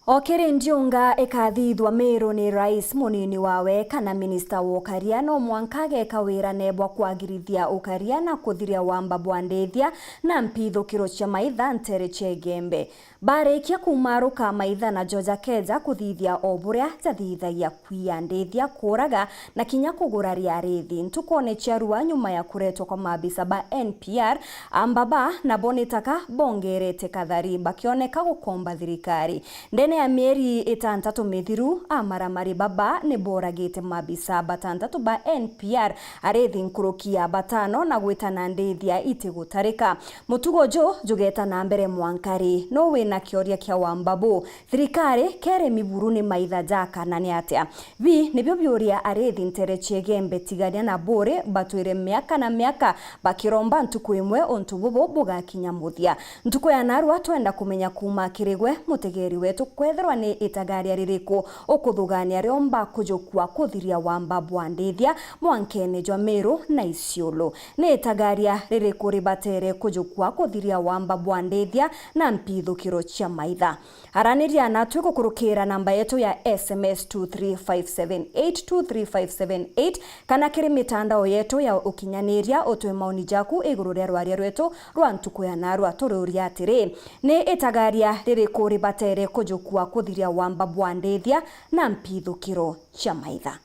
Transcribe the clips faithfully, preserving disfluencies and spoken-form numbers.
O kiri ndiunga ikathithwa Miru ni rais munini wawe kana minista wa ukaria, no mwanka ageka wira nebwa kwagirithia ukaria na kuthiria wamba bwa ndithia na mpithukiro cia maitha ntere cia Igembe. Barikia kumaruka maitha na jo jakeja kuthithia o buria jathithagia, kwiya ndithia, kuuraga na kinya kugura ria arithi. Ntukone cia rua nyuma ya kuretwa kwa maabisa ba N P R, amba ba nabo ni taka bongerete kathari bakioneka gukomba thirikari. Ndene ya mieri itantatu mithiru, amaramari baba ni boragite maabisa batantatu ba N P R, arithi nkuruki ya batano na gwita na ndithia itigutarika. Mutugo ju jugeta na mbere mwanka ri? No wina kioria kia wamba bu? Thirikari keri miburu ni maitha ja kana ni atia? Bi nibio biuria arithi ntere cia Igembe tigania na buri batwire miaka na miaka bakiromba ntuku imwe untu bubu bugakinya muthia. Ntuku ya narua twenda kumenya kuuma kiri gwe mutegeri wetu kwethirwa ni itagaria ririku ukuthugania riomba kujukua kuthiria wamba bwa ndithia mwankene jwa Miru na Isiolo. Ni itagaria ririku ribatere kujukua kuthiria wamba bwa ndithia na mpithukiro cia maitha? Araniria natwi gukurukira namba yetu ya S M S two three five seven eight, two three five seven eight, kana kiri mitandao yetu ya ukinyaniria utwe maoni jaku iguru ria rwaria rwetu rwa ntuku ya narua. Turiuria atiri, ni itagaria ririku ribatere kujukua kuthiria wamba bwa ndithia na mpithukiro cia maitha?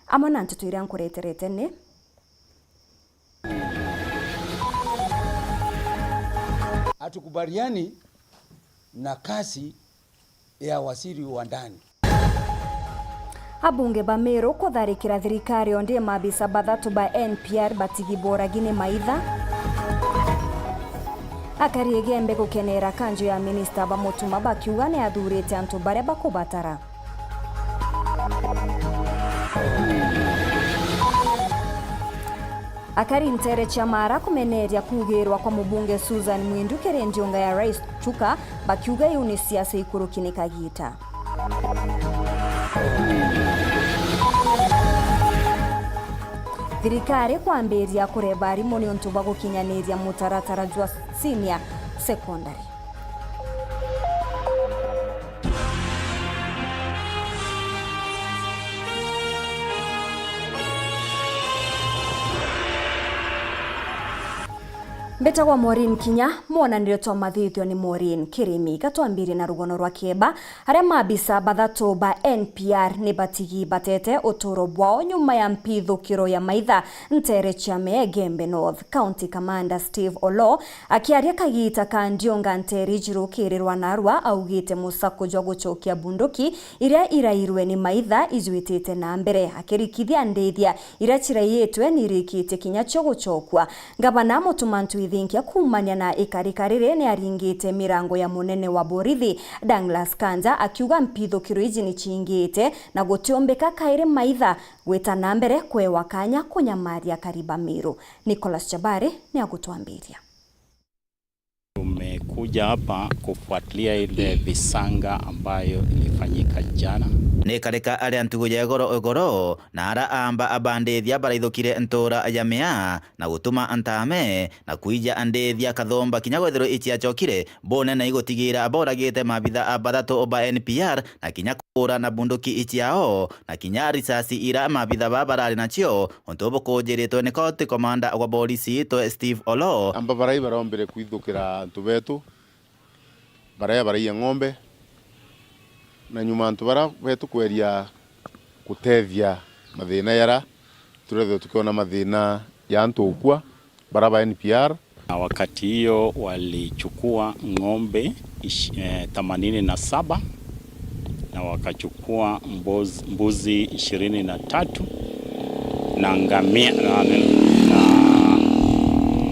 Amwe na nteto iria nkureterete ni Hatukubaliani na kazi ya waziri wa ndani. Abunge ba Meru kutharikira thirikari, ondi maabisa bathatu ba N P R batigi boragi ni maitha. Akari Igembe gukenera kanju ya minista ba Mutuma bakiuga ni athurite antu baria bakubatara. Akari ntere cia Mara kumeneria kuugirwa kwa mubunge Susan Mwindu kiri ndiunga ya Rais Chuka, bakiuga iu ni siasa ikuruki ni kagita. Thirikari kwambiria kureba arimu niuntu bwa gukinyaniria mutaratara jwa senior secondary. Mbitagwa Maureen Kinya, mwonanirio twa mathithio ni Maureen Kirimi. Gatwambirie na rugono rwa keba, aria maabisa bathatu ba N P R ni batigi batete uturo bwao nyuma ya mpithukiro ya maitha ntere cia Mea Igembe North. County Commander Steve Oloo akiaria kagita ka ndiunga ntere ijirukirirwa narua augite musako jwa gucokia bunduki iria irairwe ni maitha ijwitite na mbere, akirikithia ndithia iria ciraiitwe ni irikitie kinya cio gucokua. Ngavana Mutuma Ntwithinkia kuumania na ikarika riri ni aringite mirango ya munene wa borithi Douglas Kanja, akiuga mpithukiro iji ni ciingite na gutiumbika kairi maitha gwita na mbere kwewa kanya kunyamaria akari ba Meru. Nicholas Chabari ni agutwambiria. Tumekuja hapa kufuatilia ile visanga ambayo ilifanyika jana. Ni karika aria ntugu ya igoro igoro, na ara amba abandithia baraithukire ntura ya Mea na gutuma ntame na kuija ndithia kathomba kinya gwethirwa iciacokire bone na igutigira boragite maabitha a bathatu ba N P R na kinya kuura na bunduki iciao na kinya risasi ira maabitha ba barari nacio, untu bukujiritwe ni county commander wa borisi itwe Steve Oloo. Amba barai barombire kwithukira antu betu, baria baraiya ng'ombe, na nyuma antu bara betu kweria gutethia mathina yara turethirwe tukiona mathina ya antu ukua bara ba N P R. Na wakati hiyo walichukua ng'ombe ish-, eh, themanini na saba, na wakachukua mboz-, mbuzi ishirini na tatu, na ngamia, na, na,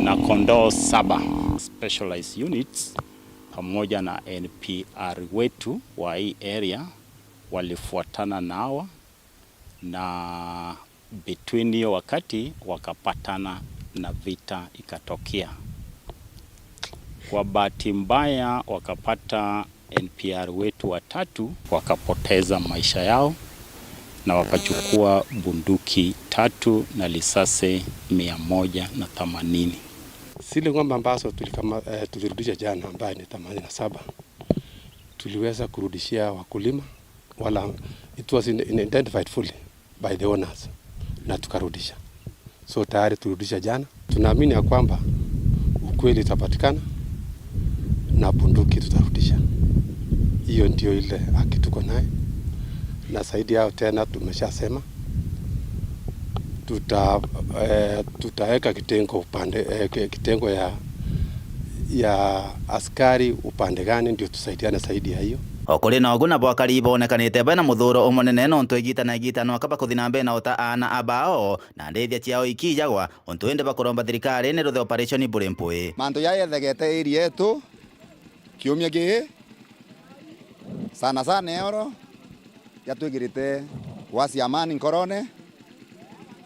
na kondoo saba. Specialized units pamoja na N P R wetu wa hii area walifuatana na hawa, na between hiyo wakati wakapatana na vita ikatokea. Kwa bahati mbaya, wakapata N P R wetu watatu wakapoteza maisha yao na wakachukua bunduki tatu na risasi mia moja na themanini. Zile ng'ombe ambazo tulikama-, eh, tulirudisha jana ambaye ni themanini na saba, Tuliweza kurudishia wakulima wala, it was in-, in-, identified fully by the owners, na tukarudisha. So tayari tulirudisha jana. Tunaamini ya kwamba ukweli utapatikana na bunduki tutarudisha. Hiyo ndio ile haki tuko naye, na zaidi yao tena tumeshasema tuta-, eh, tutaweka kitengo upande, eh, ki-, kitengo ya, ya askari upande gani ndio tusaidiane zaidi ya hiyo. O kuri na ugu, nabo akari ibonekanite bena muthuro umunene nontu igita na igita nwaka bakuthi na mbere na uta aana abao, na ndithia ciao ikijagwa, untu indi bakuromba thirikari ni ruthe operation buri mpwi. Mantu jaa jethegete area yetu kiumia gii, sana sana eoro, jatwigirite wasi amani nkorone.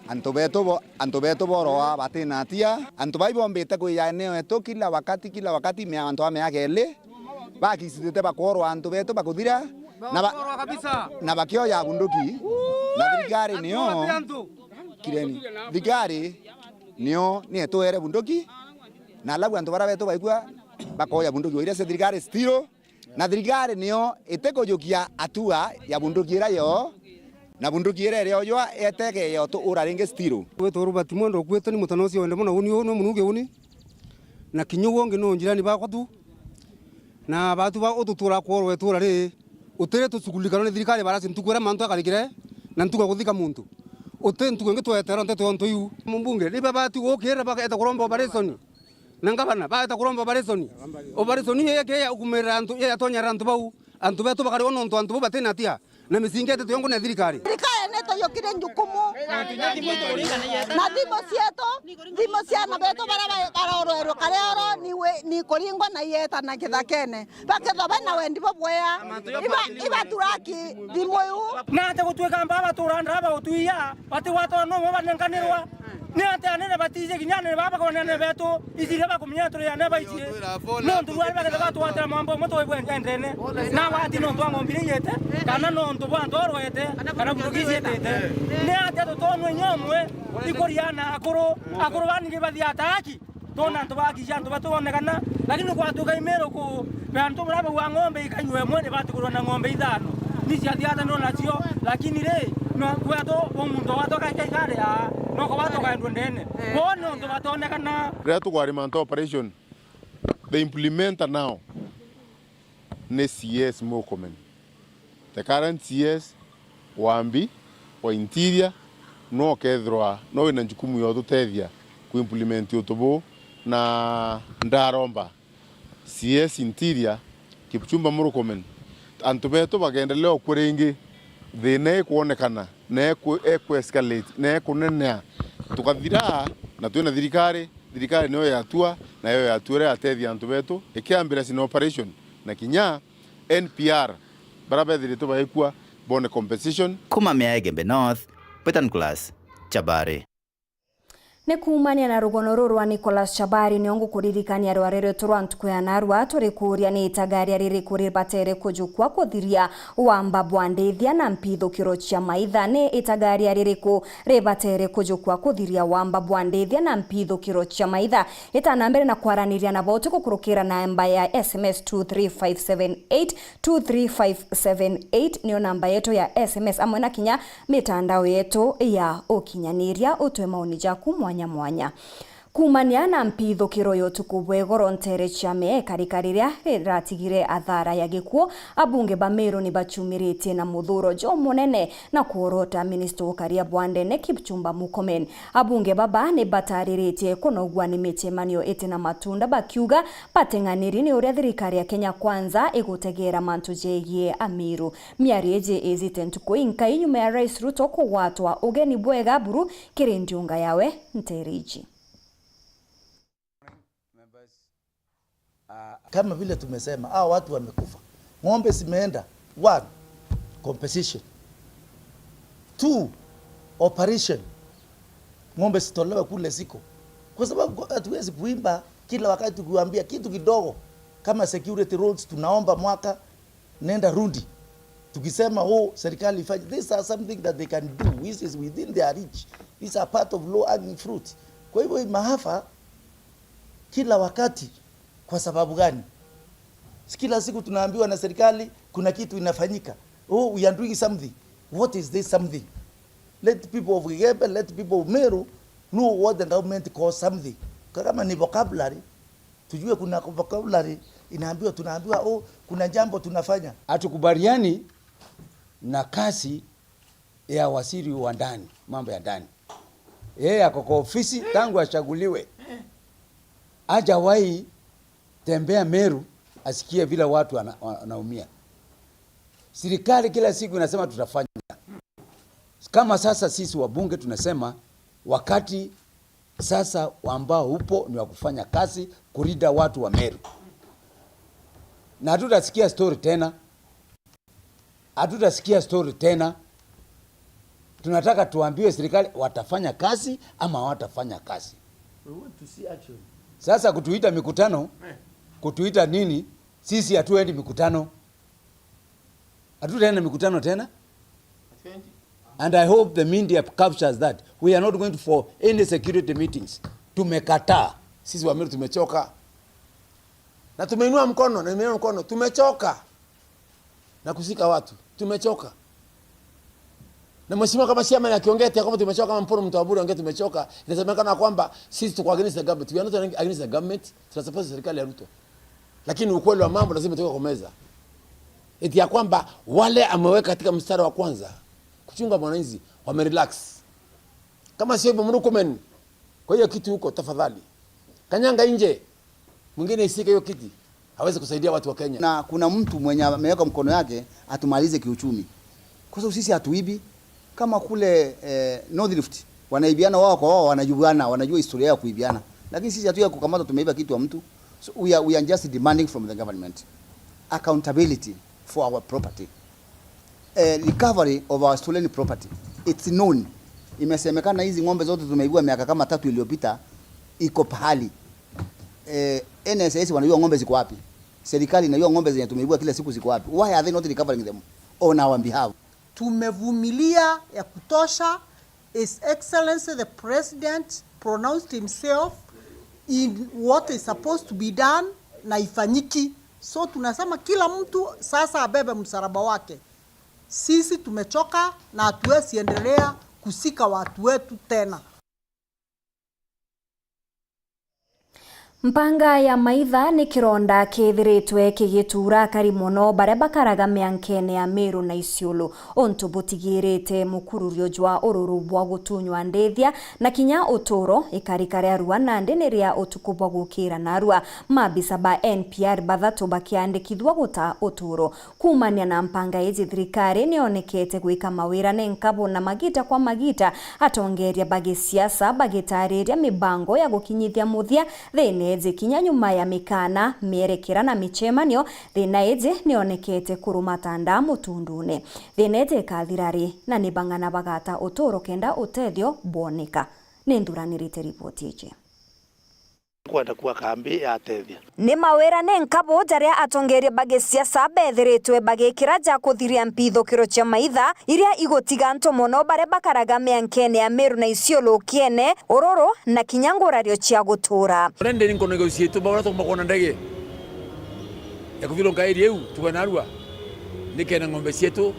Antu betu bo-, antu betu boroa batina atia. Antu bai bombite kwija eneo yetu kila wakati, kila wakati, mea-, antu a miaka ili, bakisitite bakorwa antu betu bakuthira, na ba-, na bakioja bunduki, na thirikari nio, kireni, thirikari nio nietuere bunduki, na alafu antu bara betu baigua bakoja bunduki, wairia cia thirikari stiro, na thirikari nio itikujukia atua ya bunduki ira yo, na bunduki ira iri yojwa eteke yotu ura ringi stiro. Gwitwa Robert Mwendo, kwitwa ni mutana ucio wende mono, uni uu ni munuge uni, na kinya uu ungi ni njirani bakwa tu. Na batu ba ututura kworwa itura riri, utiri tucugurikana ni thirikari barasi ntuku iria mantu akarikire na ntuku ya kuthika muntu. Uti ntuku ingi tweterwa nteto yontu iu. Mumbunge, ni babati gukira bageta kuromba operation. Na ngavana, bageta kuromba operation. Operation iu yeke ya ukumirira antu, ya yatonyerera antu bau. Antu betu bakariwa nontu antu bau batina atia. Na misingi itetu yongo na thirikari. Thirikari nituyukire njukumu. Na thimu cietu, thimu cia ana betu bara ba-, barorwerwe karia oro ni we-, ni kuringwa na ieta na kithakene. Bakethwa bena wendi bubwea, iba-, ibaturaki thimu iu. Na ati gutuika mbaa batura ndara bagutwia, bati gwatwa no banenkanirwa. Ni ati anene batiji kinya anene baba bakonene betu, iciria bakumenya turi ane baicie. Nontu bwari bakethwa batwatira mwambo umwe twibwe ndene. Na wati nontu wa ng'ombe iria iyete, kana nontu bwa antu orwete, kana bunduki icietete. Ni ati tutonwe inya umwe, ikuria na akuru, akuru baningi bathia ataki. Twona antu bakija antu batu bonekana, lakini gwatuika imiru ku, be antu bara baua ng'ombe ikanyua imwe ni bati kurwa na ng'ombe ithano. Ni ciathiatanirwa nacio, lakini ri, no, gwetu umuntu gwatu kaikai kari aa, no kwa batu kaendwa ndene. Bo ni untu batonekana. Riria tukwarima antu operation, the implementer now ni C S Murkomen. The current C S wa Mbi, wa Interior, no kethirwa no wina njukumu ya ututethia ku implement untu buu, na ndaromba C S Interior, Kipchumba Murkomen, antu betu bagendelea ukua ringi, thina ikwonekana, na iku-, iku escalate, na ikunenea, tukathira, na twina thirikari, thirikari niyo yatua, na yo yatua iria yatethia antu betu, ikiambira cina operation, na kinya N P R, bara bethiritwe baikua bone compensation. Kuma Meaegembe North, Peter Nicholas Chabari. Ni kuumania na rugono ruru rwa Nicholas Chabari, nio ngukuririkania rware rwetu rwa ntuku ya narua, turikuuria ni itagaria ririku ribatere kujukwa kuthiria wamba bwa ndithia na mpithukiro cia maitha? Ni itagaria ririku ribatere kujukwa kuthiria wamba bwa ndithia na mpithukiro cia maitha? Ita na mbere na kwaraniria nabo tugukurukira na namba ya S M S two three five seven eight, two three five seven eight niyo namba yetu ya S M S, amwe na kinya mitandao yetu ya ukinyaniria. Utwe maoni jaku mwanya mwanya. Kuumania na mpithukiro ya utuku bwa igoro ntere cia Meeka, riria riratigire athara ya gikuo, abunge ba Meru ni bachumiritie na muthuro jumunene na kworota minista wa ukaria bwa ndene Kipchumba Murkomen. Abunge baba ni batariritie kunogua ni micemanio iti na matunda, bakiuga bateng'aniri ni uria thirikari ya Kenya Kwanza igutegeera mantu jegie Amiru. Miario iji ijite ntuku inkai nyuma ya Rais Ruto kugwatwa ugeni bwega buru kiri ndiunga yawe ntere iji. Kama vile tumesema, hao watu wamekufa. Ng'ombe zimeenda. One, compensation. Two, operation. Ng'ombe zitolewe kule ziko. Kwa sababu hatuwezi kuimba kila wakati tukiwaambia kitu kidogo. Kama security roads, tunaomba mwaka nenda rudi. Tukisema, "Oh, serikali ifanye," these are something that they can do, which is within their reach. These are part of low hanging fruit. Kwa hivyo hii maafa kila wakati, kwa sababu gani? Si kila siku tunaambiwa na serikali kuna kitu inafanyika. Oh, we are doing something. What is this something? Let people of Igembe, let people of Meru know what the government calls something. Kama ni vocabulary, tujue kuna vocabulary inaambiwa, tunaambiwa, "Oh, kuna jambo tunafanya." Hatukubaliani na kazi ya waziri wa ndani, mambo ya ndani. Yeye ako kwa ofisi tangu achaguliwe. Hajawahi tembea Meru asikie vile watu wana-, wanaumia. Serikali kila siku inasema tutafanya. Kama sasa sisi wabunge tunasema wakati sasa ambao upo ni wa kufanya kazi kulinda watu wa Meru. Na hatutasikia story tena. Hatutasikia story tena. Tunataka tuambiwe serikali watafanya kazi ama hawatafanya kazi. We want to see action. Sasa kutuita mikutano, kutuita nini? Sisi hatuendi mikutano. Hatutaenda mikutano tena. And I hope the media captures that. We are not going for any security meetings. Tumekataa. Sisi Wameru tumechoka. Na tumeinua mkono, na nimeinua mkono. Tumechoka na kushika watu. Tumechoka. Na mheshimiwa kama chairman akiongea eti ya kwamba tumechoka, kama Mpuru Mtwaburi ongea tumechoka, inasemekana kwamba sisi tuko against the government. We are not against the government. Tuna support serikali ya Ruto. Lakini ukweli wa mambo lazima tuweke kwa meza. Eti ya kwamba wale ameweka katika mstari wa kwanza kuchunga mwananchi wamerelax. Kama sio hivyo, Murkomen, kwa hiyo kiti huko, tafadhali. Kanyanga nje, mwingine isike hiyo kiti, hawezi kusaidia watu wa Kenya. Na kuna mtu mwenye ameweka mkono yake atumalize kiuchumi. Kwa sababu sisi hatuibi, kama kule, eh, North Rift, wanaibiana wao kwa wao, wanajuana, wanajua historia ya kuibiana. Lakini sisi hatuja kukamata tumeiba kitu ya mtu. So we are, we are just demanding from the government accountability for our property. Eh, recovery of our stolen property. It's known. Imesemekana hizi ng'ombe zote tumeibiwa miaka kama tatu iliyopita, iko pahali. Eh, N S S wanajua ng'ombe ziko wapi. Serikali inajua ng'ombe zenye tumeibiwa kila siku ziko wapi. Why are they not recovering them on our behalf? Tumevumilia ya kutosha. His Excellency the President pronounced himself in what is supposed to be done na ifanyiki. So tunasema kila mtu sasa abebe msalaba wake. Sisi tumechoka na hatuwezi endelea kusika watu wetu tena. Mpanga ya maitha ni kironda kithiritwe kigituura akari mono baria bakaraga miankene ya Meru na Isiolo, untu butigirite mukururio jwa ururu bwa gutunywa ndithia na kinya uturo, ikarika ria rua nandi ni ria utuku bwa gukira narua. Maabisa ba N P R bathatu bakiandikithua guta uturo. Kuumania na mpanga iji, thirikari nionekete gwika mawira nenkabu na magita kwa magita, atongeria ba gisiasa bagitariria mibango ya gukinyithia muthia thina iji kinya nyuma ya mikana, mierekera na micemanio. Thina iji nionekete kuruma ta ndaa mutundune. Thina iji ikathira ri, na ni bang'ana bagata uturo kenda utethio bwoneka? Ni nthuranirite riboti iji. Kwenda kuwa kambi ya tethia. Ni mawira nenkabu jaria atongeria ba gisiasa bethiritwe bagikira ja kuthiria mpithukiro cia maitha iria igutiga antu mono baria bakaraga miankene ya Meru na Isiolo ukiene, ururu na kinya ngurario cia gutura. Uria ndi ni nkonegecio cietu baria tukumba kwona ndege ya kuthiurunka area iu tuwe narua, nikenda ng'ombe cietu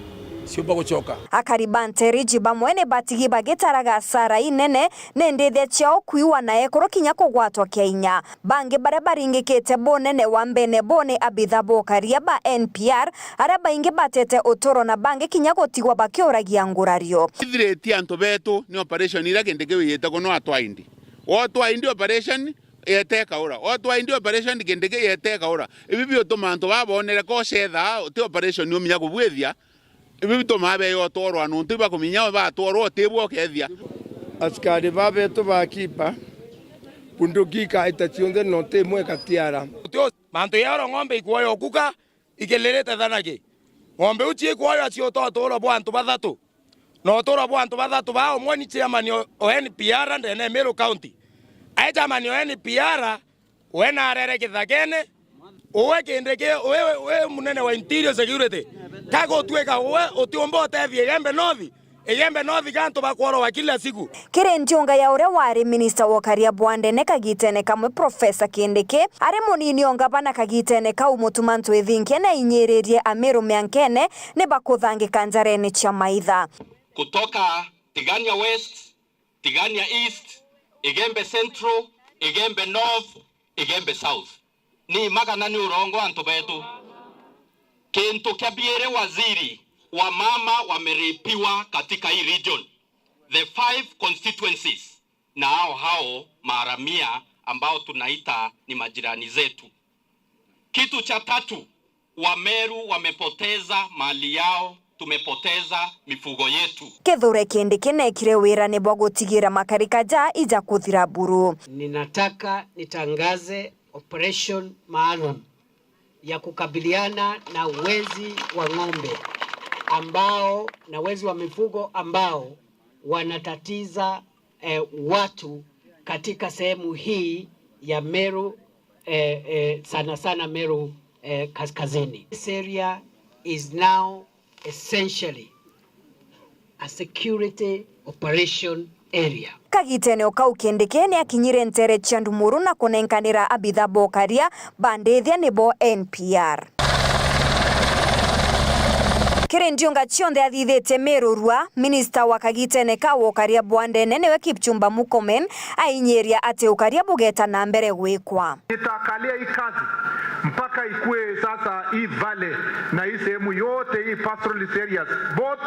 ciumba gucoka. Akari ba Nteriji bamwe ni batigi bagitaraga asara inene ni ndithia ciao kwiwa na ekuru kinya kugwatwa kia inya. Bangi baria baringikite bunene wa mbene bo ni abitha bokaria ba N P R, aria baingi batete uturo na bangi kinya gutigwa bakiuragia ngurario. Ithiriti antu betu ni operation iria kindi kiu yite kuno Atwaindi. Wo Atwaindi operation yete ikaura. Wo Atwaindi operation kindi ki yete ikaura. Ibi biutuma antu baa bonere ko cetha ti operation uminya kubwithia. Ibi bitumaa beeja utwarwa, nontu ibakuminya batwarwa utibwa ukethia. Askari ba betu ba kipa, bunduki ikaita cionthe, nontu imwe ikatiara. Utio mantu ya oro ng'ombe ikwoya ukuka, ikilirite thanaki. Ng'ombe iu ciikwoya ciuta uturo bwa antu bathatu. Na uturo bwa antu bathatu baa, umwe ni chairman o, o N P R ndene ya Meru County. Ai chairman o N P R, we naarere kithakene, uwe kindi ki, we, we, we munene wa interior security, ka gutwika uwe utiumba utethia Igembe North, Igembe North iga antu bakworogwa kila siku. Kiri ntiunga ya uria wari minista wa ukaria bwa ndene kagitene kamwe, Professor Kindiki, ari munini o ngavana kagitene kau, Mutuma Ntwithinkia, ni ainyiririe Amiru miankene ni bakuthangika njarene cia maitha. Kutoka Tigania West, Tigania East, Igembe Central, Igembe North, Igembe South. Ni magana ni urongo antu betu. Kintu kia biiri, waziri, wamama wameripiwa katika hii region. The five constituencies na hao hao maharamia ambao tunaita ni majirani zetu. Kitu cha tatu, Wameru wamepoteza mali yao, tumepoteza mifugo yetu. Kithure Kindiki neekire wirane bwa gutigira makarika ja ija kuthira buru. Ninataka nitangaze operation maalum ya kukabiliana na wezi wa ng'ombe ambao, na wezi wa mifugo ambao wanatatiza eh, watu katika sehemu hii ya Meru eh, eh, sana sana Meru eh, Kaskazini. This area is now essentially a security operation area. Kagitene o kau Kindiki ni akinyire ntere cia Ndumuru na kunenkanira abitha bokaria bandithia nibo N P R. Kiri ndiunga cionthe athithitie mirurua, minista wa kagitene ka wokaria bwa ndene niwe Kipchumba Murkomen ainyiria ati ukaria bugeta na mbere gwikwa. Nitakalia hii kazi mpaka ikue sasa hii valley na hii sehemu yote hii pastoralist areas, both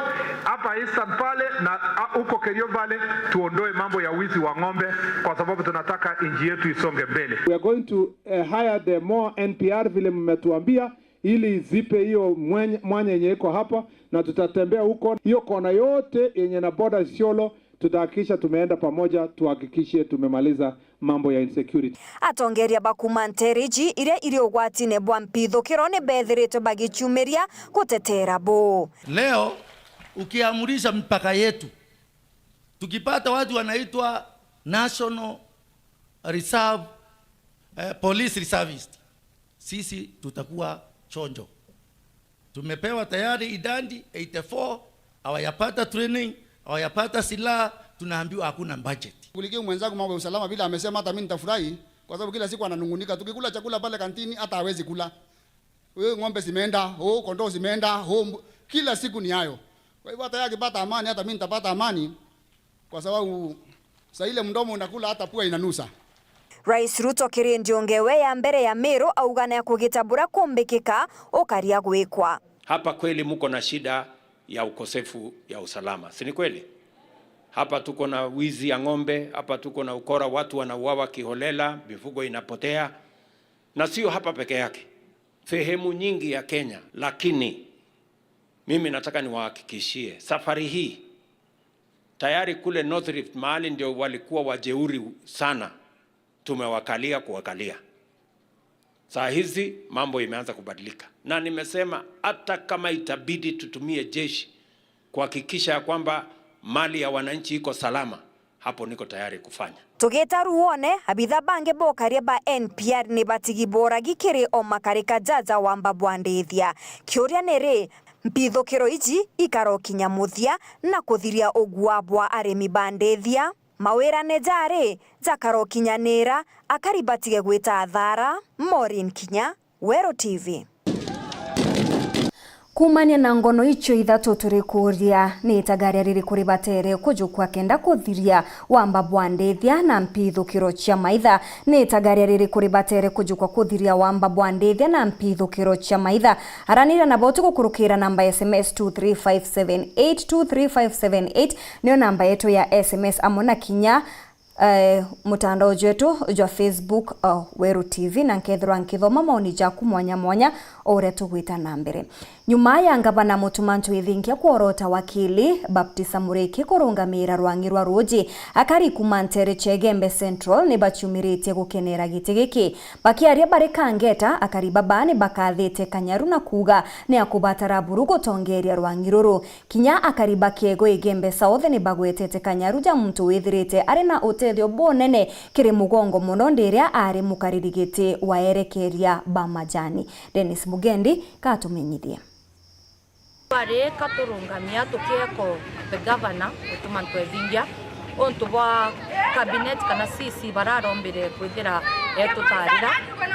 hapa Eastern Valley na huko Kerio Valley, tuondoe mambo ya wizi wa ng'ombe kwa sababu tunataka nchi yetu isonge mbele. We are going to eh, hire the more N P R vile mmetuambia, ili zipe hiyo mwanya yenye iko hapa, na tutatembea huko hiyo kona yote yenye na border Isiolo, tutahakikisha tumeenda pamoja, tuhakikishe tumemaliza mambo ya insecurity. Atongeria ba kuma nteere iji iria iri ugwatine bwa mpithukiro ni beethiritwe bagicumiria guteteera buu. Leo ukiamurisha mipaka yetu, tukipata watu wanaitwa national reserve, eh, police reservist, sisi tutakuwa chonjo. Tumepewa tayari idadi eighty-four, hawajapata training, hawajapata silaha, tunaambiwa hakuna budget. Kulikia mwenzangu mambo ya usalama vile amesema, hata mimi nitafurahi kwa sababu kila siku ananungunika. Tukikula chakula pale kantini hata hawezi kula. Wewe ng'ombe zimeenda, oh, kondoo zimeenda, oh, mbu-, kila siku ni hayo. Kwa hivyo hata yeye akipata amani, hata mimi nitapata amani. Kwa sababu saa ile mdomo unakula hata pua inanusa. Rais Ruto kiri ndiunga ewe ya mbere ya Meru auga ni akugitabura kumbikika ukaria gwikwa. Hapa kweli muko na shida ya ukosefu ya usalama, si ni kweli? Hapa tuko na wizi ya ng'ombe, hapa tuko na ukora, watu wanauawa kiholela, mifugo inapotea, na sio hapa peke yake, sehemu nyingi ya Kenya. Lakini mimi nataka niwahakikishie, safari hii tayari kule North Rift, mahali ndio walikuwa wajeuri sana, tumewakalia kuwakalia. Saa hizi mambo imeanza kubadilika, na nimesema hata kama itabidi tutumie jeshi kuhakikisha ya kwamba mali ya wananchi iko salama, hapo niko tayari kufanya. Tugita ruone, abitha bangi bokaria ba N P R ni batigi boragi kiri o makarika jaja wamba bwa ndithia. Kiuria ni ri, mpithukiro iji ikarokinya muthia na kuthiria ugua bwa arimi ba ndithia? Mawirane jari jakarokinya niira akari batige gwita athara? Maureen Kinya, Weru T V. Kuumania na ngono icio ithatu, turi kuuria, ni itagaria ririku ribatere kujukwa kenda kuthiria wamba bwa ndithia na mpithukiro cia maitha? Ni itagaria ririku ribatere kujukwa kuthiria wamba bwa ndithia na mpithukiro cia maitha? Aranira nabo tugukurukira namba ya S M S two three five seven eight, two three five seven eight niyo namba yetu ya S M S, amwe na kinya eh, mutandao jwetu jwa Facebook, oh, Weru T V, na nkethirwa nkithoma maoni jaku mwanya mwanya o uria tugwita na mbere. Nyuma ya ngavana Mutuma Ntwithinkia kworota wakili Baptista Muriki kurungamira rwangi rwa ruuji, akari kuma ntere cia Igembe Central ni baciumiritie gukenera giti giki. Bakiaria bari Kangeta, akari baba ni bakathite Kanyaru na kuuga ni akubatara buru gutongeria rwangi ruru. Kinya akari ba Kiego Igembe South ni bagwetete Kanyaru ja muntu withirite ari na utethio bunene kiri mugongo mono ndiria ari mukariri giti wa erekeria ba majani. Dennis Mugendi katumenyithie. Twari ka turungamia tukieko the governor Mutuma Ntwethingia, untu bwa cabinet kana C C bararombire kwithira etutarira.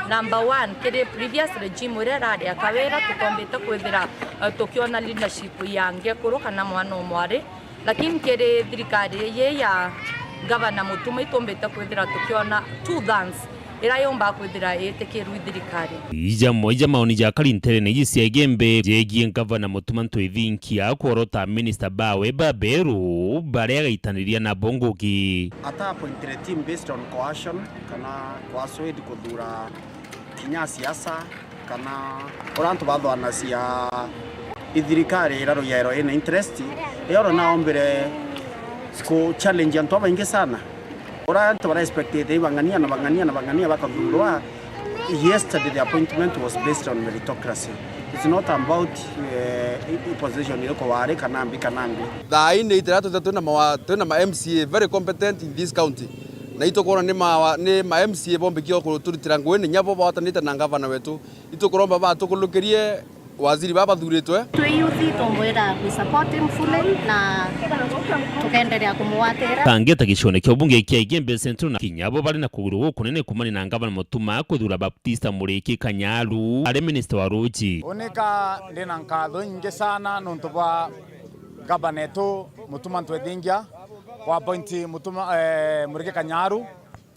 Number one, kiri previous regime iria irari ya Kawira, tutombite kwithira, eh, tukiona leadership ya ngekuru kana mwana o mwari. Lakini kiri thirikari iyi ya Gavana Mutuma, itumbite kwithira tukiona two thirds iria yumba kwithira itikirwi thirikari. Ija mo-, ija maoni ja kari nterene iji cia Igembe jegie Gavana Mutuma Ntwethinkia kworota minista bawe baberu baria agaitaniria nabo ngugi. Ata appointed team based on coercion kana coerced kuthura kinya siasa kana uria antu bathwanacia ithirikari ira ruyairo ina interest, iyo ro naombire ku challenge antu abaingi sana. Uria antu bara expectete ibang'ania na bang'ania na bang'ania bakathurwa. Yesterday the appointment was based on meritocracy. It's not about, eh, i-, i position iriku wari kana mbi kana mbi. Thaa ii ni itira twita twina mawa-, twina ma M C A very competent in this county. Na itukwona ni ma-, ni ma M C A bombikio kuturitira ngugi, ni nyabo bawatanite na ngavana wetu. Itukuromba batukulukirie waziri baba bathuritwe. Twi youth, tumwira we support him fully na tukenderea kumugwatira. Kangeta gicione kia ubunge kia Igembe Central na kinya bo bari na kuguru gukunene kumania na ngavana Mutuma kuthura Baptista Muriki Kanyaru ari minista wa ruji. Unika ndina nkatho nyingi sana nontu bwa ngavana etu Mutuma Ntwethingia kwa appoint Mutuma, eh, Muriki Kanyaru.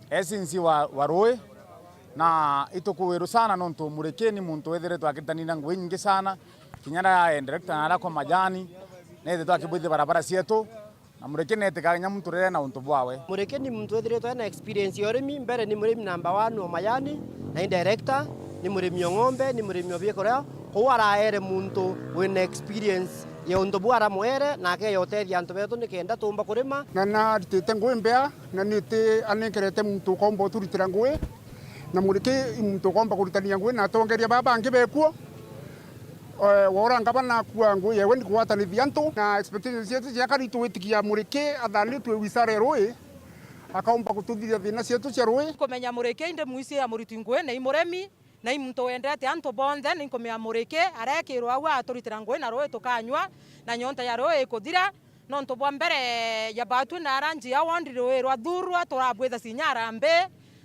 S N C wa, wa Rui, na itukuwiru sana nontu Muriki ni muntu withiritwe akiritania ngugi nyingi sana, kinya na ya director na aria kwa majani, nethitwe akibwithia barabara cietu, na Muriki netikaga kinya muntu riria na untu bwawe. Muriki ni muntu withiritwe ena experience ya urimi, mbere ni murimi number one wa majani, na ni director, ni murimi o ng'ombe, ni murimi o biakuria, kou araere muntu wina experience ya untu buu aramwere, na akeya utethia antu betu nikenda tumba kurima. Na naritite ngugi mbea, na niti anenkerete muntu ukomba uturitira ngugi, na Muriki i muntu ukomba kuritania ngugi na atongeria baa bangi bekuo. Eh, wora ngavana akua ngugi yewe ni kugwatanithia antu, na expectations cietu cia kari twitikia Muriki athanitwe wizara ya rui, akaomba kututhithia thina cietu cia rui. Kumenya Muriki indi mwisi ya muriti ngugi na i muremi, na i muntu wendete antu bonthe, ni nkumenya Muriki arekirwa au aturitira ngugi na rui tukanyua, na nyonta ya rui ikuthira. Nontu bwa mbere ya batwi na aranji ya ward rui rwathurwa, turabwitha cinya arambi,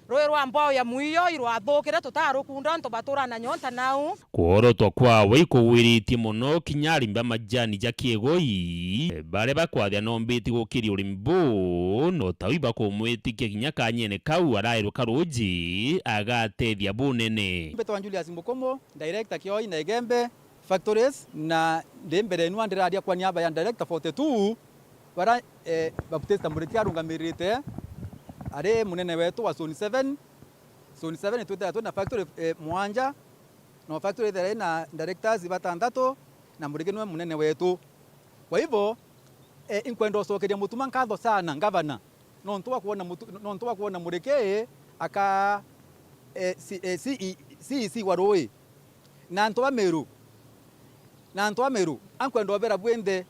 rui rwa mbao ya mwiyo irwathukire, tutarukunda antu batura na nyonta nau. Kworotwa kwawe ikugwiritie mono kinya arimi ba majani ja kiegoi, baria bakwathia nombiti gukiria urimi buu, no tau ibakumwitikia kinya kanyene kau arairwe ka ruji agatethia bunene. Mbitwa Julius Mukumu, director Kioi na Igembe Factories, na ndi mbere yenu ndiraria kwa niaba ya director forty-two, bara, eh, Baptista Muriki arungamirite, ari munene wetu wa zone seven. Zone seven twithaira twina factory, eh, mwanja, na factory ithaira ina directors batantatu, na Muriki niwe munene wetu. Kwa hivyo, eh, inkwenda ucokeria Mutuma nkatho sana, ngavana, nontu wa kwona Mutu-, nontu wa kwona Muriki aka, eh, C-, eh, C E, C E C wa rui. Na antu ba Meru, na antu ba Meru, ankwenda ubera bwinthe,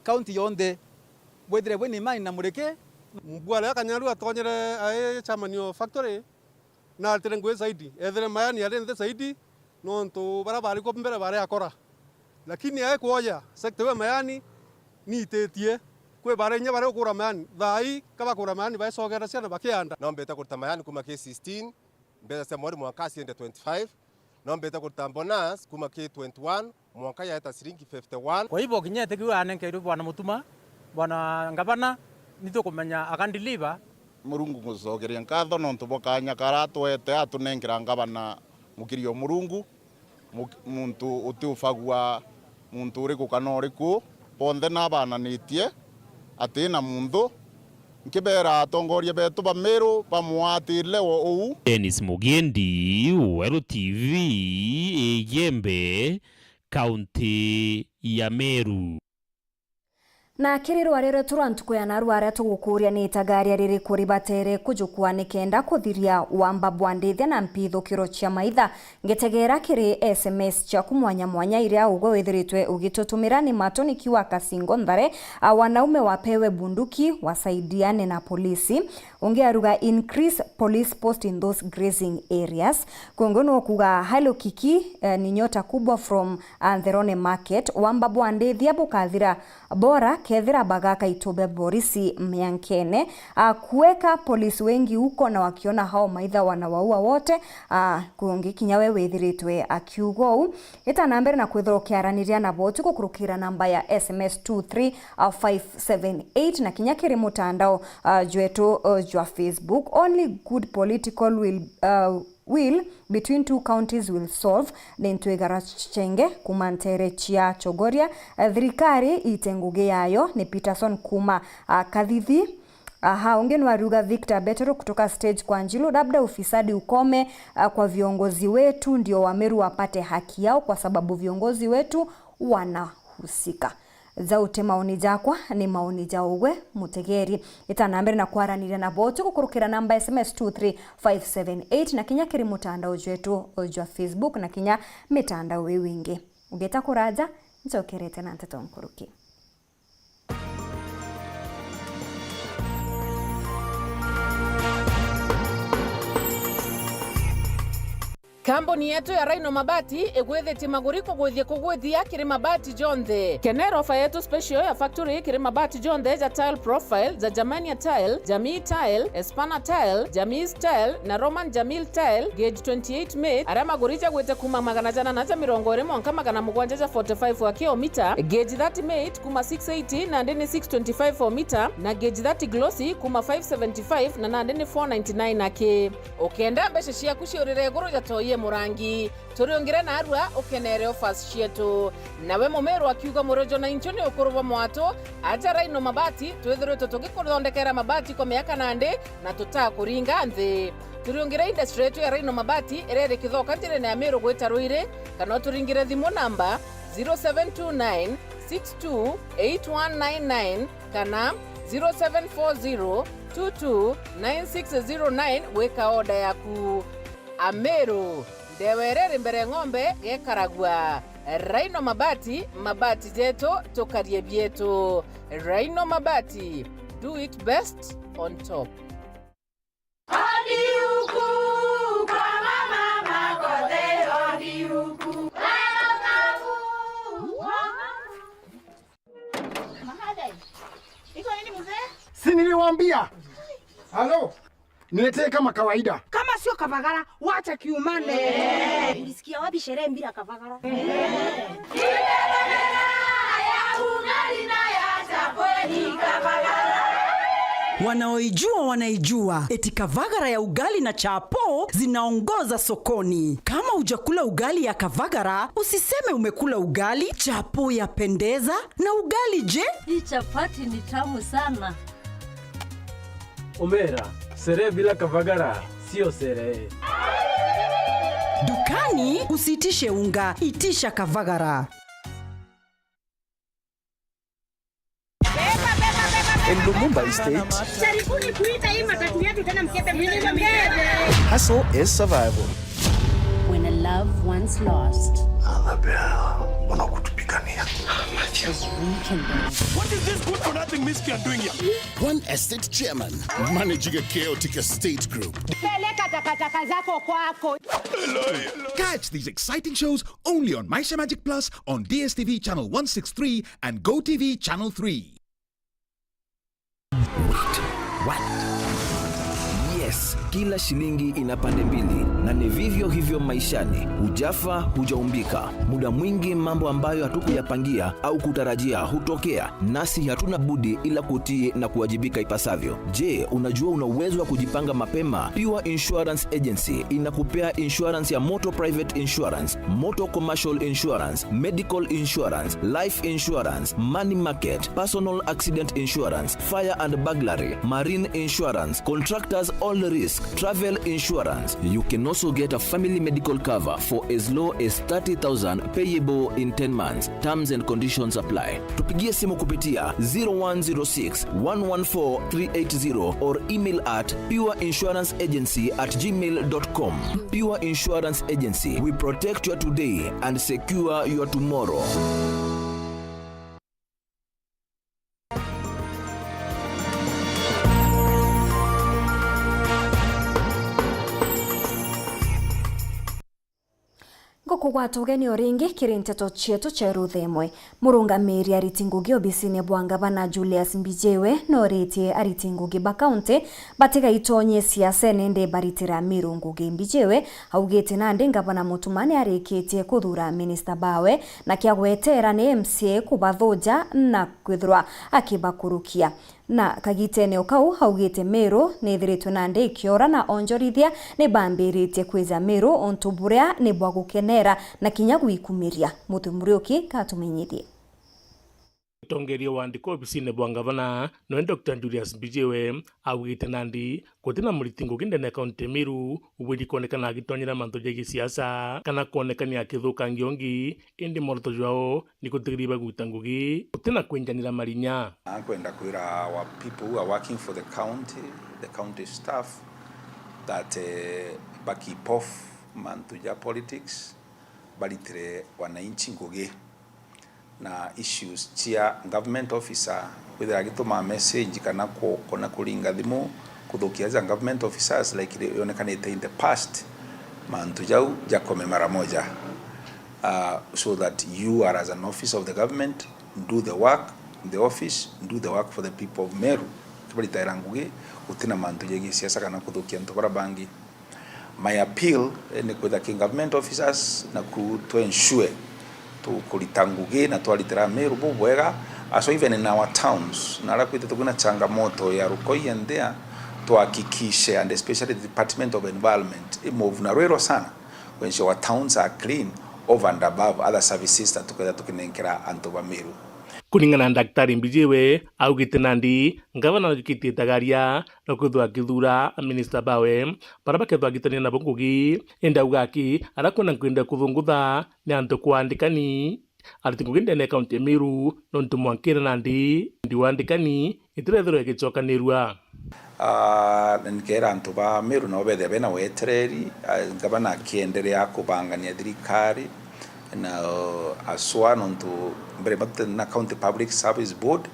county yonthe, bwithire bwina imani na Muriki. Mbwale ya Kanyaru atonyere ai chairman o factory, na aritire ngugi zaidi. Ethire mayani ari nthi zaidi, nontu baria bari kuo mbere bari akora. Lakini ai kwoja sector ya mayani, niititie. Kwi baria inya bari ukura mayani. Thaa ii, ka bakura mayani, baicogera ciana bakianda. Nombite kuruta mayani kuma K sixteen, mbeca cia mwarimu mwanka aciende twenty-five, nombite kuruta bonus kuma K twenty-one, mwanka yaeta ciringi fifty-one. Kwa hivyo, kinya iti kiu anenkeirwe bwana Mutuma, bwana ngavana, ni tukumenya akandiliva. Murungu ngucokeria nkatho nontu bwa kanya karia atwete atunenkera ngavana mukiri o Murungu, mu-, muntu utiufagua muntu uriku kana uriku, bonthe nabananitie, ati na munthu. Nkibera atongoria betu ba Meru bamwatire wo uu. Dennis Mugendi, Weru T V, Igembe, kaunti ya Meru. Na kiri rwaria rwetu rwa ntuku ya narua, aria tugukuria ni itagaria ririku ribatere kujukua nikenda kuthiria wamba bwa ndithia na mpithukiro cia maitha? Ngitegera kiri S M S ciaku mwanya mwanya iria ugwe withiritwe ugitutumira ni Matoniki wa Kasingo Nthare, a, wanaume wapewe bunduki, wasaidiane na polisi. Ungi aruga, increase police post in those grazing areas. Kungu no kuga, Hello Kiki, eh, ni nyota kubwa from, ah, Ntherone Market. Wamba bwa ndithia bukathira bora kethira bagaka itube borisi miankene. Ah, kuweka polisi wengi huko na wakiona hao maitha wanawaua wote. Ah, kungi kinya we withiritwe akiuga uu. Ita na mbere na kwithirwa ukiaraniria na boti gukurukira namba ya S M S two three five seven eight na kinya kiri mutandao, uh, jwetu, uh, jwa Facebook. Only good political will, uh, will between two counties will solve. Ni Ntwigara Chenge kuma ntere cia Chogoria. Uh, thirikari ite ngugi yayo. Ni Peterson kuma, uh, Kathithi. Aha, ungi nwariuga Victor Betero kutoka stage kwa Njilu, labda ufisadi ukome, uh, kwa viongozi wetu ndio Wameru wapate haki yao kwa sababu viongozi wetu wanahusika. Jau ti maoni jakwa, ni maoni ja ugwe mutegeri. Ita na mbere na kwaraniria na boti gukurukira namba S M S two three five seven eight na kinya kiri mutandao jwetu jwa Facebook na kinya mitandao iu ingi. Ugeta kuraja, njokerete na nteto nkuruki. Kambuni yetu ya Rhino Mabati igwithitie maguri kugwithia kugwithia kiri mabati jonthe. Kenera ofa yetu special ya factory kiri mabati jonthe ja Tile Profile, ja Germania Tile, Jamii Tile, Espana Tile, Jamii Tile na Roman Jamil Tile, gauge twenty-eight mate, aria maguri jagwite kuma magana jana na ja mirongo iri mwanka magana mugwanja ja forty-five wa kilomita, gauge thirty mate kuma six eighty nandi ni six twenty-five o mita, na gauge thirty glossy kuma five seventy-five na nandi ni four ninety-nine aki. Ukenda mbeca ciaku ciurire iguru ja toi e murangi, turiungire narua ukenere offers cietu. Nawe Mumeru akiuga, murojo na inchu ni ukuru bwa mwatu, aja Rhino Mabati, twithiritwe tugikuthondekera mabati kwa miaka nandi na tutakuringa nthi. Turiungire industry yetu ya Rhino Mabati iria iri Kithoka njirene ya Meru gwita Ruiri, kana uturingire thimu namba zero seven two nine six two eight one nine nine kana zero seven four zero two two nine six zero nine gwika order yaku. Ameru, ndewa iria iri mbere ng'ombe gekaragua. Rhino Mabati, mabati jetu, tukarie bietu. Rhino Mabati, do it best on top. Hodi huku kwa mama Makothe, hodi huku. Mahadai. Iko nini mzee? Si niliwaambia? Halo? Niletee kama kawaida. Kama sio kavagara, wacha kiumane. Ulisikia wapi sherehe bila kavagara? Wanaoijua wanaijua, eti kavagara ya ugali na chapo zinaongoza sokoni. Kama hujakula ugali ya kavagara, usiseme umekula ugali. Chapo yapendeza, na ugali je? Hii chapati ni tamu sana. Omera, sherehe bila kavagara sio sherehe. Dukani usiitishe unga, itisha kavagara. In Lumumba Estate, jaribuni kuita hii matatu yetu tena, mkebe mkebe. Hustle is survival. When a love once lost, Annabelle, mbona kutupigania? Is rekindled. What is this good for nothing mystery you're doing here? One estate chairman managing a chaotic estate group. Peleka takataka zako kwako. Catch these exciting shows only on Maisha Magic Plus on D S T V channel one six three and Go T V channel three. Wait, what? Yes, kila shilingi ina pande mbili, na ni vivyo hivyo maishani. Hujafa, hujaumbika. Muda mwingi mambo ambayo hatukuyapangia au kutarajia hutokea, nasi hatuna budi ila kutii na kuwajibika ipasavyo. Je, unajua una uwezo wa kujipanga mapema? Pure Insurance Agency inakupea insurance ya motor private insurance, motor commercial insurance, medical insurance, life insurance, money market, personal accident insurance, fire and burglary, marine insurance, contractors all risk, Travel insurance. You can also get a family medical cover for as low as thirty thousand payable in ten months. Terms and conditions apply. Tupigie simu kupitia zero one zero six, one one four, three eight zero or email at pure insurance agency at gmail dot com. Pure Insurance Agency, we protect your today and secure your tomorrow. Ngukugwata ugeni o ringi kiri nteto cietu cia ruthemwe. Murungamiri ariti ngugi obisine bwa ngavana Julius Mbijiwe noritie ariti ngugi ba kaunti batigaitonye siasene indi baritira Miru ngugi. Mbijiwe augite nandi ngavana Mutuma niarikitie kuthura minista bawe na kia gwetera ni M C A kubathuja na kwithirwa akibakurukia. Na kagitene o kau augite Miru niithiritwe nandi ikiora na onjorithia nibambiritie kwija Miru untu buria ni bwa gukenera na kinya gwikumiria. Muthe Muriuki katumenyithie. Mutongeria wa ndiko obisine bwa ngavana noe Doctor Julius Mbijiwe augite nandi gutina muriti ngugi ndene ya kaunti ya Miru ubwiri kwonekana agitonyera mantu ja gisiasa kana kwonekania akithukangia ungi, indi mworoto jwao ni gutigiria bagwita ngugi gutina kwinjanira marinya. Nakwenda kwira our people who are working for the county, the county staff, that, eh, ba keep off mantu ja politics, baritire wananchi ngugi na issues cia government officer, kwithira agituma message kana ku-, kuna kuringa thimu kuthukia za government officers like ri-, yonekanite in the past, mantu jau jakome mara moja, uh, so that you are as an officer of the government, do the work in the office, do the work for the people of Meru. Kibaritaira ngugi, gutina mantu ja gisiasa kana kuthukia antu bara bangi. My appeal, eh, ni kwitha ki government officers na ku to ensure tukurita ngugi na twaritira Meru bubwega, aso even in our towns, na ara kwitha tukina changamoto ya rukoi and there, tuhakikishe, and especially the Department of Environment, i move na rwiro sana, to ensure our towns are clean over and above other services that tuketha tukinenkera antu ba Meru. Kuringana na Daktari Mbijiwe, augite nandi ngavana najukitie itagaria na kwithwa akithuura aminista bawe bara bakethwa agitania nabo ngugi. Indi auga aki ara kwina nkwenda kuthungutha ni antu kwa andikani ariti ngugi ndene ya kaunti ya Meru, nontu mwankire nandi ndiwa andikani itirethirwa igicokanirua. Ah, na nikeera antu ba Meru nabo bethia bena wetereri, ah, ngavana akienderea kubangania thirikari, na, uh, aswa nontu mbere matu na County Public Service Board,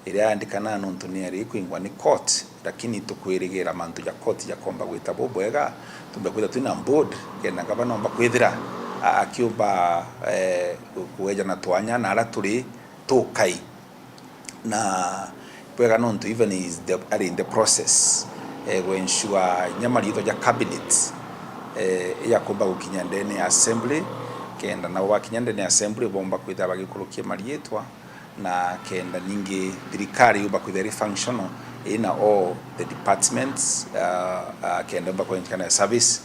iria yandikana nontu ni yari ikwingwa ni court, lakini tukwirigira mantu ja court jakomba gwita bubwega, tumbe kwitha twina board, kenda ngavana omba kwithira a-, akiumba, eh, kueja na twanya na ara turi tukai. Na bwega nontu even is the, ari in the process, eh, gwensure inya mariitwa ja cabinet, eh, yakomba gukinya ndene ya assembly, kenda nabo bakinya ndene ya assembly bomba kwithira bagikurukia mariitwa, na kenda ningi thirikari yumba kwithira iri functional ina all the departments, uh, uh, kenda yumba kwenkana service,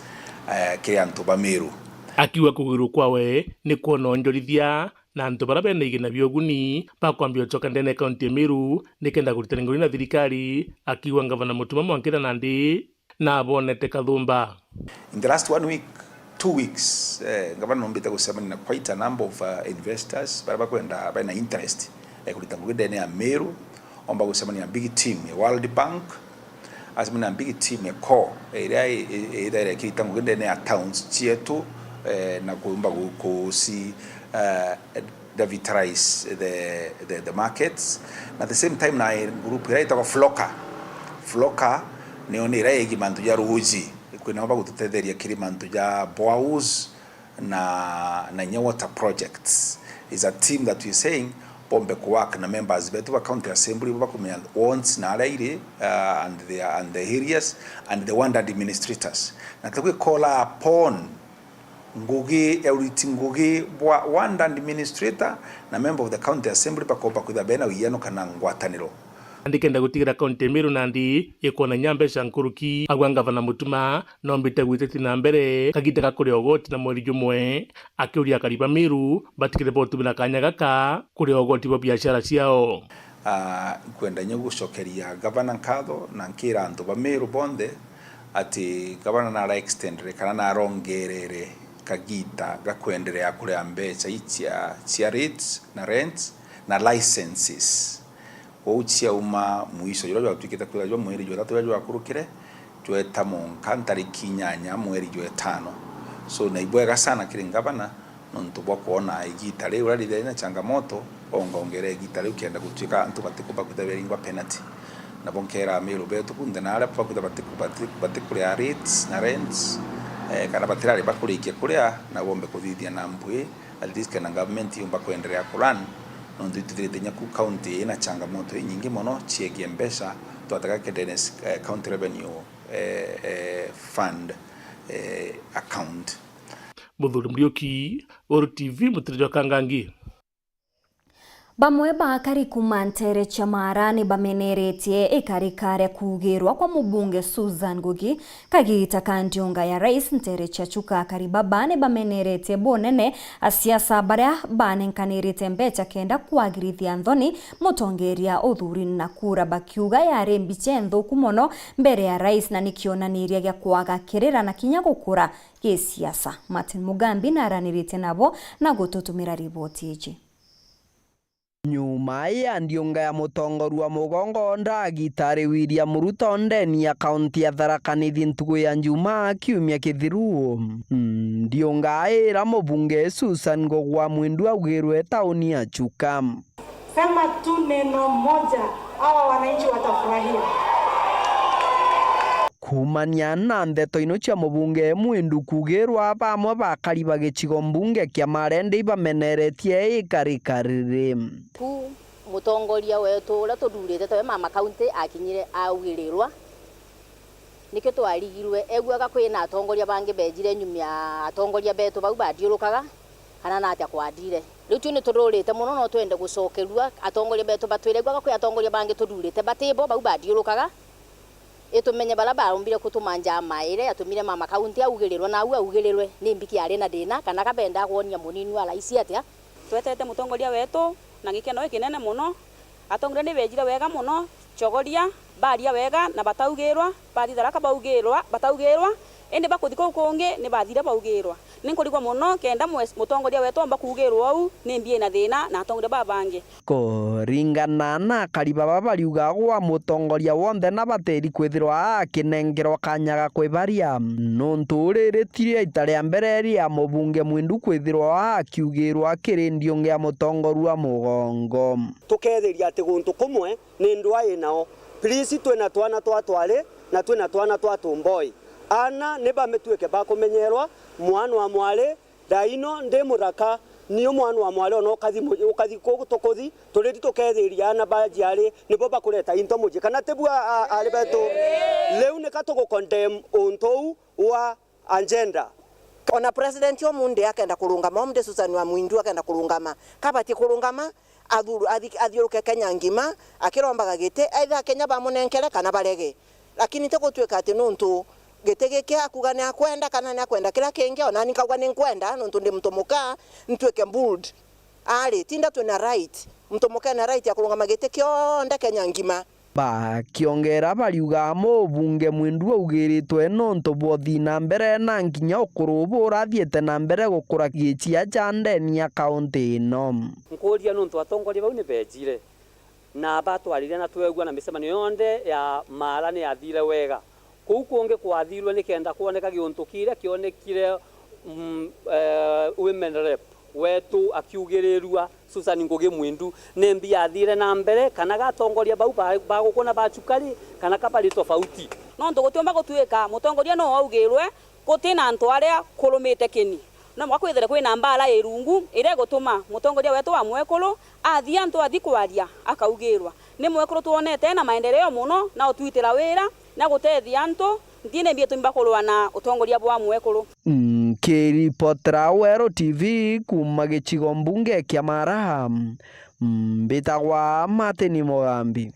uh, kiri antu ba Meru. Akiuga kugwirwa kwawe ni kwona onjorithia na antu bara bena igina bia uguni bakwambia gucoka ndene ya kaunti ya Meru nikenda kuritana ngori na thirikari, akiuga ngavana Mutuma mwankira nandi na abonete kathumba. In the last one week, two weeks, eh, ngavana numbite gucemania na quite a number of, uh, investors bara bakwenda, bena interest, eh, kurita ngugi ndene ya Meru. Omba gucemania na big team ya World Bank, acemania na big team ya core, iria i-, i-, ithaira ikirita ngugi ndene ya towns cietu, eh, na kuumba gu-, kuci, eh, revitalize the, the, the markets. Na at the same time na group iria itagwa Floka. Floka niyo ni iria igi mantu ja ruuji, kwina omba gututetheria kiri mantu ja boreholes, na, na inya water projects. Is a team that we saying bombe ku work na members betu ba county assembly bo bakumenya wants na aria iri, uh, and the, and the areas and the ward administrators. Na tukwi call upon ngugi ya uriti ngugi bwa ward administrator na member of the county assembly bakomba kwitha bena uiano kana ngwataniro. Nandi kenda gutigira kaunti ya Meru nandi ikwona inya mbeca nkuruki, agwa ngavana Mutuma nombite gwititi na mbere kagiita ga kuria ugoti na mweri jumwe, akiuria akari ba Meru batigire botumira kanya gaka kuria ugoti bwa biashara ciao. Ah, nkwenda inya gucokeria ngavana nkatho na nkira antu ba Meru bonthe, ati gavana nara extendere kana narongerere kagita ga kwenderea kuria mbecha ii cia, cia rates na rents na licenses. Kwou ciauma mwiso juria jwatuikite kwithirwa jwa mweri jwa ithatu juria jwakurukire, jweta mwanka ntariki inyanya mweri jwa itano. So, na ibwega sana kiri ngavana nontu bwa kwona igita riu uria rithire na changamoto, onga ongere igita riu kenda gutuika antu batikumba kwithirwa beringwa penalty. Nabo nkera Amiru betu bunthe na aria bakwithirwa batiku-, bati-, batikuria rates na rents, eh, kana batirari bakurikia kuria, na bombe kuthithia na mpwi, at least kenda government yumba kwenderea ku run, nontu itwithirite inya ku county ina changamoto inyingi mono ciegie mbeca, twatega kenda ene, eh, county revenue, eh, eh, fund, eh, account. Muthuri Muriuki, Weru T V, Mutiriri wa Kangangi. Bamwe ba akari kuuma nteere cia Maara ni bameneretie ikarika ria kuugirwa kwa mubunge Susan Ngugi kagita ka ndiunga ya rais nteere cia Chuka. Akari baba ni bameneretie bunene asiasa baria banenkanirite mbecha kenda kwagirithia nthoni mutongeria uthuri na kura, bakiuga yari mbicha nthuku mono mbere ya rais na ni kionaniria gia kwaga kirira na kinya gukura gisiasa. Martin Mugambi naranirite nabo na gututumira riboti iji. Nyuma ya ndiunga ya mutongoria wa mugongo ndagitari William Ruto ndeni ya kaunti ya Tharaka Nithi ntugu ya Njumaa kiumia kithiru, ndiunga ira mubunge Susan Ngugi wa Mwindu augirwe tauni ya Chuka. Sema tu neno moja, hawa wananchi watafurahia. Kuumania na ndeto ino cia mubunge Mwindu kuugirwa, bamwe bakari ba gicigo mbunge kia Maara ni bameneretie ikarika riri. Ku mutongoria wetu uria tuthurite tawe mama kaunti akinyire augirirwa, nikio twarigirwe. Egwaga kwina atongoria bangi bejire nyuma ya atongoria betu bau bathiurukaga, kana natia kwathire. Riu tui ni tuthurite mono, no twende gucokerua atongoria betu batwire. Egwaga kwi atongoria bangi tuthurite batibo bau bathiurukaga, itumenye baria barombire kutuma njama iria yatumire mama kaunti augirirwe, na au augirirwe nimbi kiari na thina, kana ka bendaa kwonia munini wa raisi atia. Twetete mutongoria wetu na gikeno gikinene mono. Atongoria ni bejire wega mono, Chogoria, baria wega na bataugirwa, bathi Tharaka baugirwa, bataugirwa, indi bakuthi kuu kungi ni bathire baugirwa. Ni nkurigwa mono kenda mwe-, mutongoria wetu omba kuugirwa uu nimbi ina thina na atongoria babangi. Kuringana na akari baba bariuga gwa mutongoria wonthe na batiri kwithirwa akinengerwa kanya ga kwibaria, nontu riri ti riita ria mbere ria mubunge Mwindu kwithirwa akiugirwa kiri ndiunga ya mutongoria wa mugongo. Tukethiria ati guntu kumwe ni ndwaa inao. Please, twina twana twa twari na twina twana twa tumboi. Aana ni bamituike ba kumenyerwa, mwana wa mwari, thaa ino ndi muthaka, ni u mwana wa mwari ona ukathi mu-, ukathi ku tukuthi, turiti tukethiria aana ba njiari nibo bakureta into mucii, kana tibu a-, a-, ari betu? Riu nika tugu condemn untu uu wa agenda. Ona president umundi akenda kurungama, umundi Susan wa Mwindu akenda kurungama, kabatie kurungama, athuru-, athi-, athiuruke Kenya ngima, akirombaga giti, either Akenya bamunenkere kana barege. Lakini ti gutuika ati nuntu giti giki akuga ni akwenda kana ni akwenda kiria kingi, ona ni nkauga ni nkwenda, nuntu ndi muntu muka, ntuike bold. Ari, tinda twina right, muntu muka ena right ya kurungama giti kionthe Kenya ngima. Bakiongera bariuga mubunge Mwindu augiritwe nontu bwa uthii na mbere na nginya ukuru buria athiite na mbere gukura gichia cha ndeni ya kaunti ino. Nkuuria nontu atongoria bau ni beejire na batwarire na tweegua na micemanio yonthe ya Maara ni yathire wega. Kuu kungi kwathirwe nikenda kwoneka giuntu kiria kionekire, mm, eh, women rep wetu akiugirirua Susan Ngugi Mwindu, nimbi yathire na mbere, kana ga atongoria bau ba, ba guku na ba Chuka ri, kana ka bari tofauti? Nontu gutiumba gutuika mutongoria no augirwe guti na antu aria kurumite kini. No mwanka kwithire kwina mbaara irungu iria igutuma mutongoria wetu wa mwekuru athii antu athi kwaria akaugirwa. Ni mwekuru twonete ena maendeleo mono na utwitira wira na gutethia antu, nti nimbi itumba kurua na utongoria bwa mwekuru. Nkiripotera Weru T V kuuma gicigo mbunge kia Maara, mbitagwa Martin Mugambi.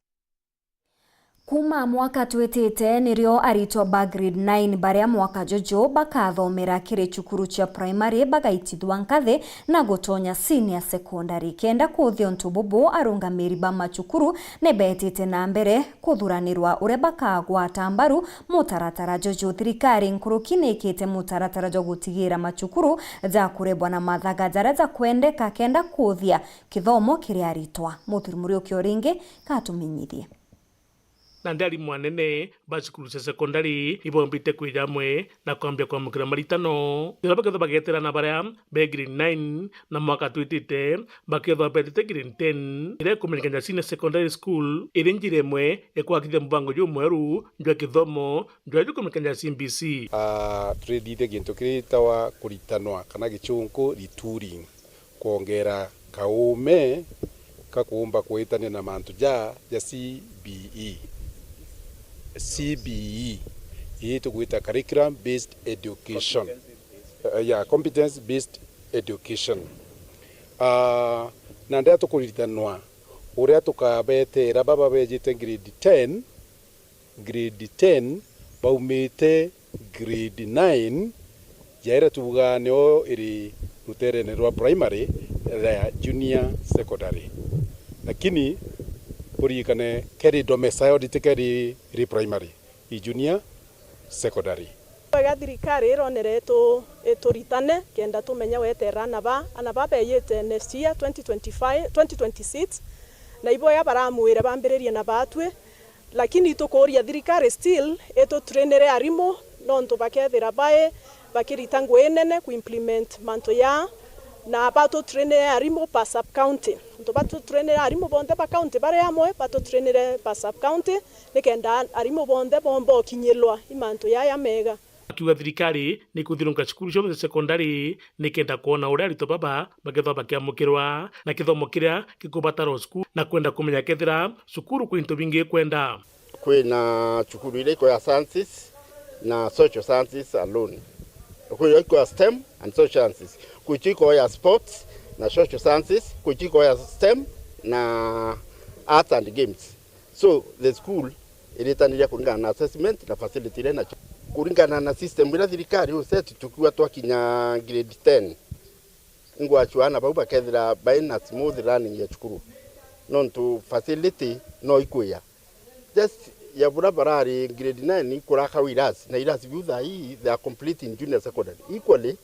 Kuuma mwaka twitite, nirio aritwa ba grade nine baria mwaka juju bakathomera kiri cukuru cia primary bagaitithwa nkathi na gutonya senior secondary. Kenda kuthia untu bubu, arungamiri ba macukuru ni betite na mbere kuthuranirwa uria bakagwata mbaru mutaratara juju. Thirikari nkuruki ni ikite mutaratara jwa gutigira macukuru jakurebwa na mathaga jaria jakwendeka kenda kuthia kithomo kiri aritwa. Muthuri Muriuki o ringi gatumenyithie. Nandi arimu anene ba cukuru cia sekondari ibombite kwija amwe na kwambia kwamukira maritano. Riria bakethwa bageterana baria be grade nine na mwaka twitite, bakethwa betite grade ten, iria ikumenyekana Senior Secondary School, iri njira imwe ikwakithia mubango jumweru jwa kithomo jwa jukumenyekana C B C. Ah, turithithia gintu kiritawa kuritanwa kana gichunku retooling. Kwongera kaume ka kuumba kwitania na mantu ja, ja C B E. C B E, ii tugwita curriculum based education. Eh, yeah, competence based education. Ah, na ndia tukuritanwa uria tukabetera baba bejite grade ten, grade ten, baumite grade nine, ya iria tuugaa nio iri ruterene rwa primary ya junior secondary. Lakini uririkane keri domiciled, ti keri iri primary, i junior secondary. Bwega thirikari ironere itu-, ituritane kenda tumenye weterera ana ba, ana ba beyite next year, twenty twenty-five, twenty twenty-six, na iboya baramwire bambiririe na batwi. Lakini itukuuria thirikari still itutrainire arimu, nontu bakethira bai bakirita ngui nene ku implement mantu ya, na batutrainire arimu per sub county. Nontu batutrainire arimu bonthe ba county bari amwe, batutrainire per sub county, nikenda arimu bonthe bomba ukinyirwa i mantu yaya mega. Akiuga thirikari ni ikuthirunka cukuru cionthe cia sekondari nikenda kwona uria aritwa baba bakethwa bakiamukirwa na kithomo kiria gikubatarwa cukuru, na kwenda kumenya kethira cukuru kwi into bingi ikwenda. Kwina cukuru iria iko ya sciences na social sciences alone. Kwi iko ya STEM and social sciences. Kwi iko ya sports na social sciences, kwi iko ya STEM na arts and games. So, the school iritaniria kuringana na assessment na facility iria inacio. Kuringana na system iria thirikari u set, tukiuga twakinya grade ten, ingwachwa ana bau bakethira baina smooth running ya cukuru. Nontu facility no ikwia. Just ya bura barari grade nine ikuraka irasi, na irasi biu thaa ii they are completing junior secondary. Equally,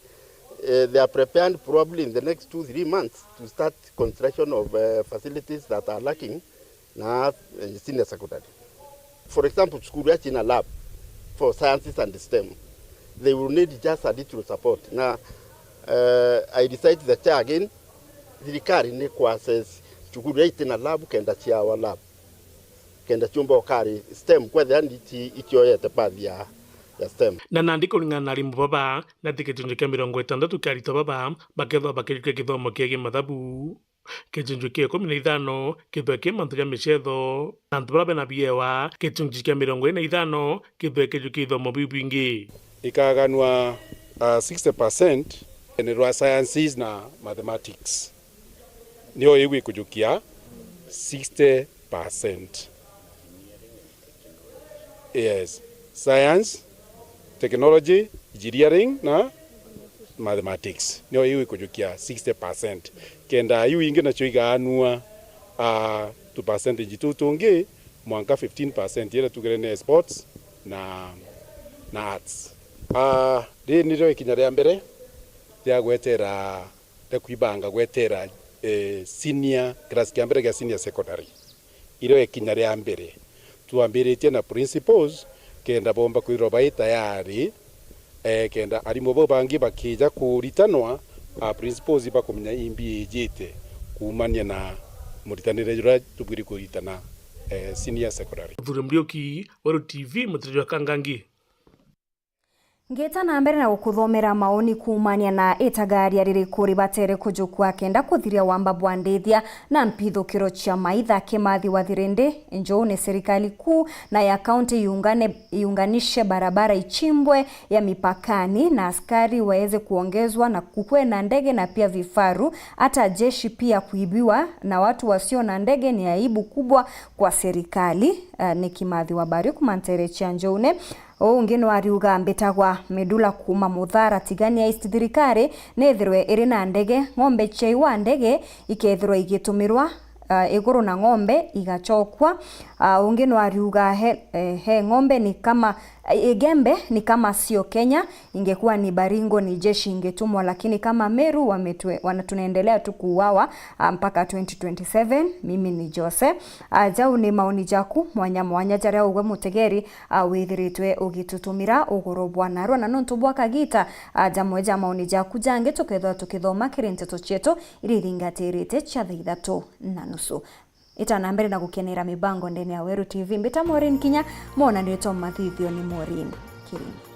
eh, they are prepared probably in the next two, three months to start construction of, eh, facilities that are lacking na, eh, senior secondary. For example, cukuru ya China lab for sciences and STEM, they will need just a little support. Na, eh, I recite the chair again, thirikari ni ku assess cukuru ya itina lab kenda cia our lab, kenda ciumba ukari STEM, kwethira ni iti-, itioyete path ya, ya STEM. Na nandi kuringana na arimu baba, nati gicunji kia mirongo itantatu kia aritwa baba bakethwa bakijukia kithomo kiegii mathabu. Gicunji kia ikumi na ithano kithwe ki mantu ja micetho, na antu baria bena biewa, gicunji kia mirongo iri na ithano kithwe kijukia ithomo biu bingi. Ikaganwa, ah, sixty percent ni rwa sciences na mathematics. Nio iu ikujukia sixty percent. Yes. Science, technology, engineering na mathematics. Nio iu ikujukia sixty percent. Kenda iu ingi nacio igaanua, ah, tu percentage tuu tungi, mwanka fifteen percent iria tugire ni sports na, na arts. Ah, riri nirio ikinya ria mbere ria gwetera, ria kwibanga gwetera, eh, senior, class kia mbere kia senior secondary. Irio ikinya ria mbere. Twambiritie na principals, kenda bomba kwithirwa bai tayari, eh, kenda arimu bau bangi bakija kuritanwa, a principals bakumenya imbi ijite kuumania na muritanire juria tubwiri kuritana, eh, senior secondary. Muthuri Muriuki, Weru T V, Muthiri jwa Kangangi. Ngita na mbere na gukuthomera maoni kuumania na itagaria ririku ribatere kujukua kenda kuthiria wamba bwa ndithia na mpithukiro cia maitha. Kimathi wa Thirindi, njuu ni serikali kuu na ya kaunti iungane, iunganishe barabara ichimbwe ya mipakani na askari waweze kuongezwa na kukue na ndege na pia vifaru, hata jeshi pia kuibiwa na watu wasio na ndege ni aibu kubwa kwa serikali. eh, ni Kimathi wa Bari kuma ntere cia Njoune. Uu ungi no ariuga, mbitagwa Medula kuma Muthara, Tigania East, thirikari nithirwe iri na ndege, ng'ombe ciaiwa ndege ikethirwa igitumirwa, ah, iguru na ng'ombe igacokwa. Ah, ungi no ariuga he, eh, he ng'ombe ni kama, eh, igembe ni kama sio Kenya, ingekuwa ni Baringo ni jeshi ingetumwa, lakini kama Meru wametue-, wana-, tunaendelea tu kuuawa, ah, mpaka twenty twenty-seven. Mimi ni Jose. Ah, jau ni maoni jaku mwanya mwanya jaria ugwe mutegeri, ah, withiritwe ugitutumira uguru bwa narua, na nontu bwa kagita, ah, jamwe ja maoni jaku jangi tukethwa tukithoma kiri nteto cietu iria ithingatirite cia thaa ithatu na nusu. Ita na mbere na gukenera mibango ndene ya Weru T V. Mbita Maureen Kinya, mona nitwa mathithio ni Maureen Kirimi.